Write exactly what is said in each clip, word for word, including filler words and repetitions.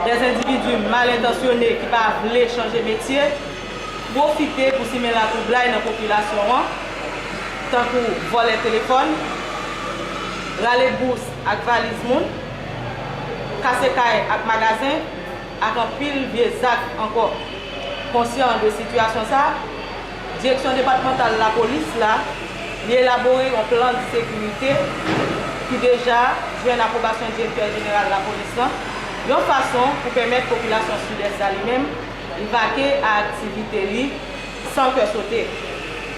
Dèzendividi mal entansyone ki pa vle chanje metye pwofite pou simen latwoublay nan popilasyon an, tankou vòlè telefòn, rale bous ak valiz moun, kase kay ak magazen, ak anpil vye zak ankò. Konsyan de sitiyasyon sa, Direksyon Depatmantal Lapolis la, li elabore yon plan de sekirite ki deja jwenn apwobasyon Direktè Jeneral Lapolis lan, yon fason pou pèmèt popilasyon Sidès la li menm li vake a aktivite li san kè sote.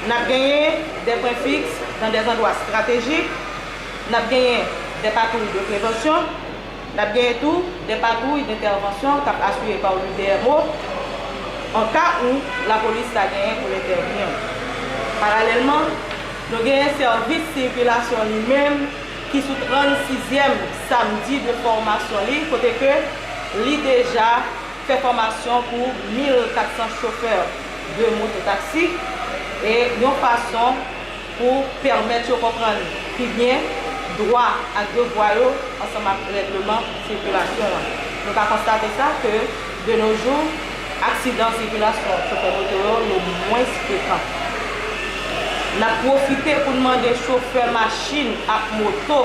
N ap genyen des points fixes dans des endroits stratégiques, n ap genyen des patrouilles de prévention, n ap genyen tou des patrouilles d'intervention k ap asire pa le D M O, an ka ou lapolis ta genyen pou l entèvni. Paralèlman, nou genyen sèvis sikilasyon li menm ki sou trannsizyèm samdi de fòmasyon li, kote ke li deja fè fòmasyon pou mil kat san chofè de mototaksi, e yon fason pou pèmèt yo konprann pi byen dwa ak devwa yo ansanm ak règleman sikilasyon an. Nou ka konstate sa ke, de nos jours, aksidan sikilasyon chofè moto yo, yo mwens frekan. N ap pwofite pou n mande chofè machin ak moto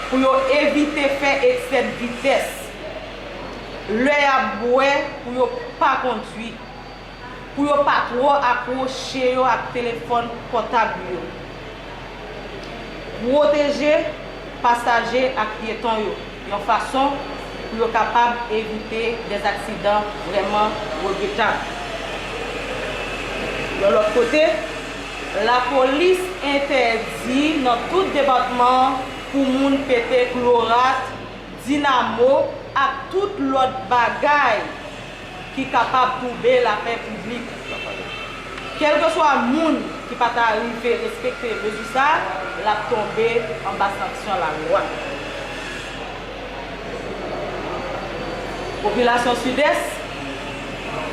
pou yo evite fè eksè de vitès. Lè y ap bwè, pou yo pa kondui, pou yo pa twò akwoche yo ak telefòn pòtab yo. Pwoteje pasaje ak pyeton yo, yon fason pou yo kapab evite des aksidan vrèman regretab. Yon lòt kote, lapolis entèdi nan tout depatman pou moun pete klorat, dinamo ak tout lòt bagay ki kapab twoube lapè piblik. Kèlkeswa moun ki pa ta rive respekte mezi sa, l ap tonbe anba sanksyon lalwa. Popilasyon Sidès,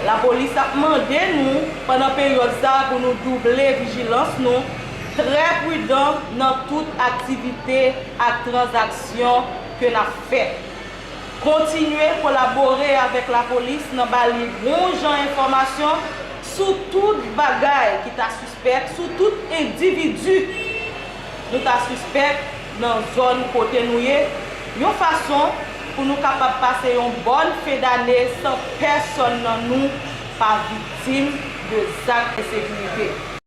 lapolis ap mande nou pandan peryòd sa pou nou double vijilans nou, trè pridan nan tout aktivite ak tranzaksyon ke n ap fè. Kontinye kolabore avèk lapolis nan ba li bon jan enfòmasyon sou tout bagay ki ta sispèk, sou tout endividi nou ta sispèk nan zòn kote nou ye, yon fason pou nou kapab pase yon bòn fen dane san pèsonn nan nou pa viktim de zak ensekirite.